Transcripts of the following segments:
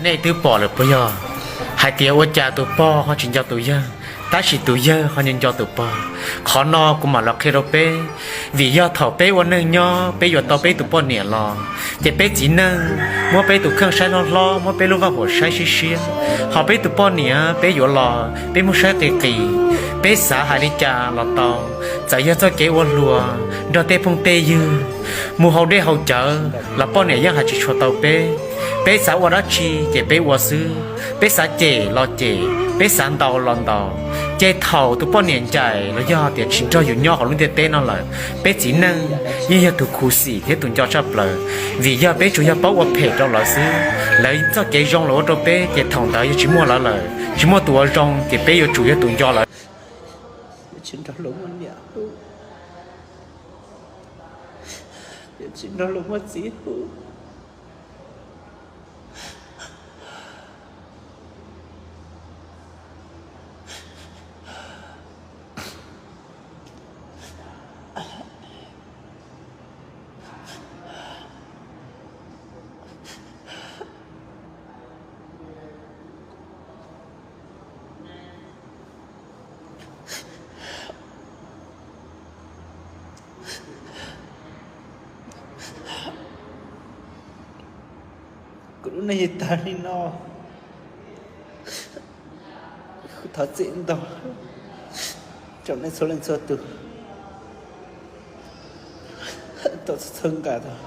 Nej twb pom lawm puas yog? Hais tias ua cas tus pog ho tsis nco tus yawg, tab sis tus yawg ho nco nco tus pog. Qhov no kuv mam los qhia rau peb, vim yog thaum peb ua neej nyob peb yuav tau peb tus poj niam los, ces peb txiv neej muab peb tus kheej saib hlob hlob, muab peb lub vaj huam saib siab siab, ho peb tus poj niam peb yuav los peb muab saib qis qis. Peb xav hais li cas los tau, txawm yog txoj kev ua hluas nrog tej phooj tej ywg mus haus dej haus cawv los poj niam yeej hais tsis tshua tau peb. Peb xav ua dab tsi ces peb ua xwb, peb xav cem los cem, peb xav ntaus los ntaus. Ces thaum tus poj niam ncaim los yog tias tsis nrog yus nyob hauv lub ntiaj teb no lawm, peb txiv neej yeej yog tus khuv xim thiab tus nco tshaj plaws, vim yog peb tsuas yog paub ua phem rau lawv xwb. Lawv txoj kev zoo los ua rau peb, ces thaum ntawd yog tsis muaj lawv lawm, tsis muaj tus ua zoo, ces peb yuav tsum yog tus nco lawv. Yuav tsis nrog luag muaj niam hu, yuav tsis nrog luag muaj txiv hu. Kuv lub neej tag li no, kuv thov txim ntau rau nej txhua leej txhua tus, tau txhua txhua nqa tau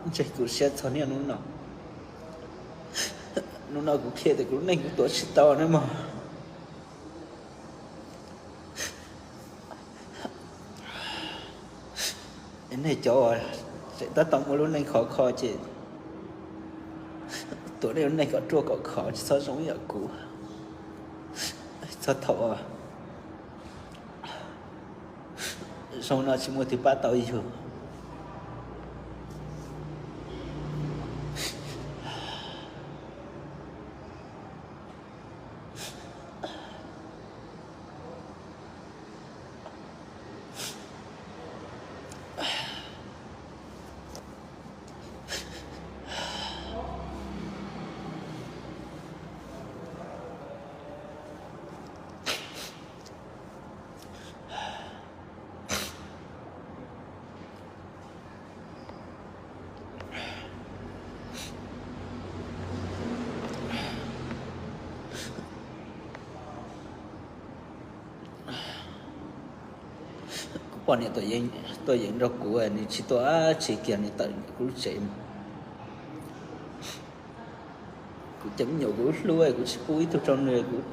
ntseg kuv siab txog niaj hnub no. Hnub no kuv qhia tias kuv lub neej kuv tuav tsis tau na mog. Nej cov uas tseem tab tom muaj lub neej khov kho ces tuav nej lub neej kom ruaj kom khov, tsis txhob zoo ib yam kuv. Txog thaum zoo no tsis muaj twg pab tau yus. Kuv poj niam tuaj yeem nrog kuv, nws tsis tuaj dab tsi kiag, nws tawm kuv lub tsev mus. Kuv cov me nyuam kuv hlub, kuv tsis pub ib tug rau nws, kuv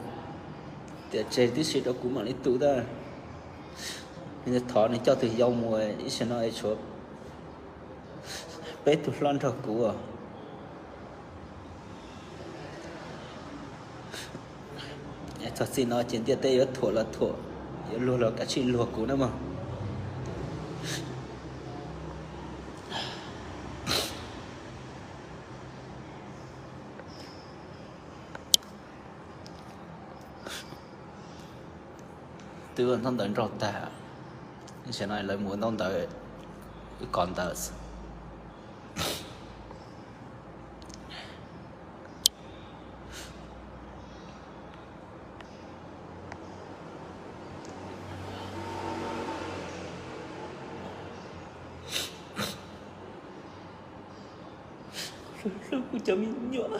tias tseg tib si rau kuv mam li tu ntag. Nws thov nws coj tus yau mus, ib sij no es tshuav peb tug hlob nrog kuv. Txog txij no ces ntiaj teb yuav thuam los thuam, yuav luag los kav tsij luag kuv na mog. Twb ua ntaub ntawv nrog tag, tam sim no lawv mus ua ntaub ntawv kov ntawv. Hlub kuv cov me nyuam.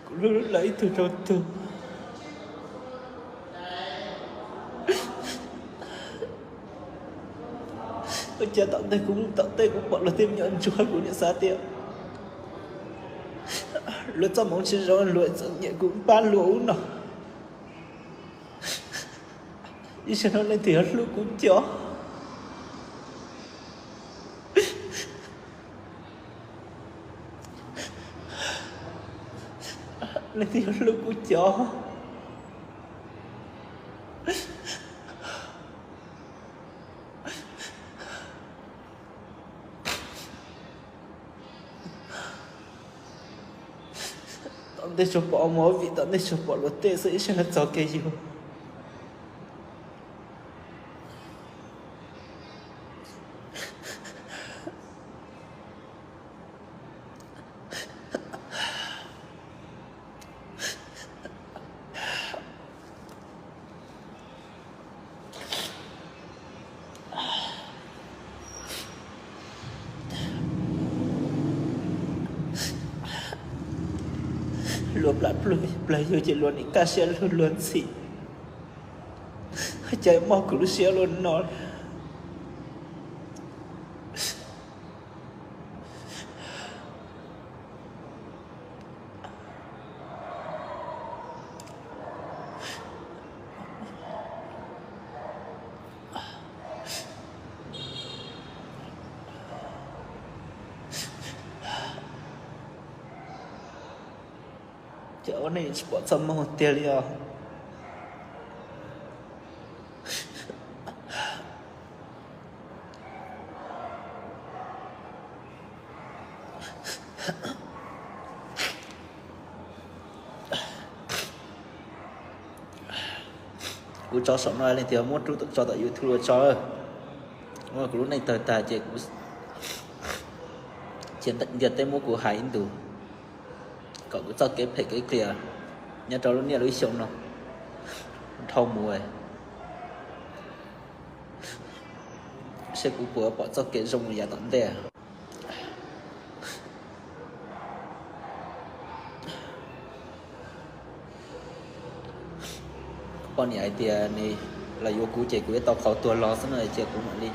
Kuv hlub lawv ib tug rau tug. Ua cas tom ntej kuv mus tom tej kuv pom luag tej me nyuam ntsuag, kuv niam xav tias luag txoj hmoov tsis zoo, luag txom nyem kuv pab luag ub no. Ib sij no leej twg yuav hlub kuv cov? Leej twg yuav hlub kuv cov? Tom Ntej tsuas pom mus vim tom ntej tsuas pom luag tej xwb ib sij hawm txog kev yug. Luag plam plawg yug ces luag nim kaj siab luag ntxhi. Cas mob kuv lub siab luaj no. Ces ua neej tsis pom txoj moo tiag li os. Kuv tso saum no leej twg muab rub tso tom YouTube los tso. Kuv lub neej tawg tag ces kuv cia ntiaj teb muab kuv hais ib ntus, kom kuv txoj kev phem kev qias nyob rau lub niaj lub xyoo no dhau mus, seb kuv puas pom txoj kev zoo yav tom ntej. Poj niam hais tias nws los yuav kuv ces kuv yuav tau qhauv tuag los xwb no ces kuv mam li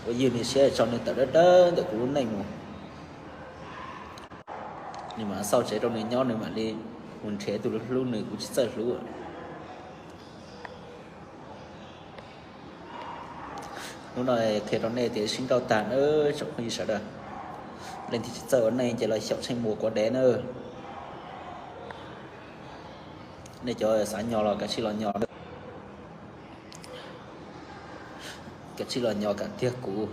ua ywg nws siab tso nws tawm dawb dawb ntawm kuv lub neej mus. Nws mam xauj tsev rau nws nyob, nws mam li mus nrhiav tus hlub nws, kuv tsis txawj hlub. Hnub no qhia rau nej tias sib nrauj tag nawb tsoom phooj ywg sawv daws. Leej twg tsis txawj ua neej ces los xyaum tsheej muas quav dev nawb. Nej cov xav nyo los kav tsij los nyo, kav tsij los nyo kam tiag kuv.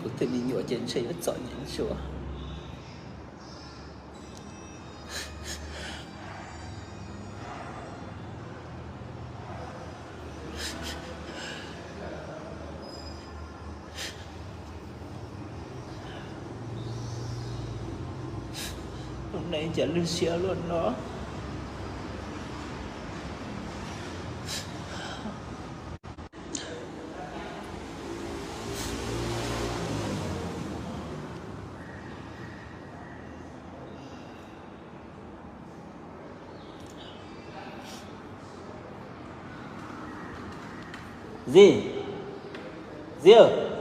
Kuv tej me nyuam ces ntshe yuav txom nyem ntsuav. Hnub no cas lwj siab luaj no. Zib, Zib,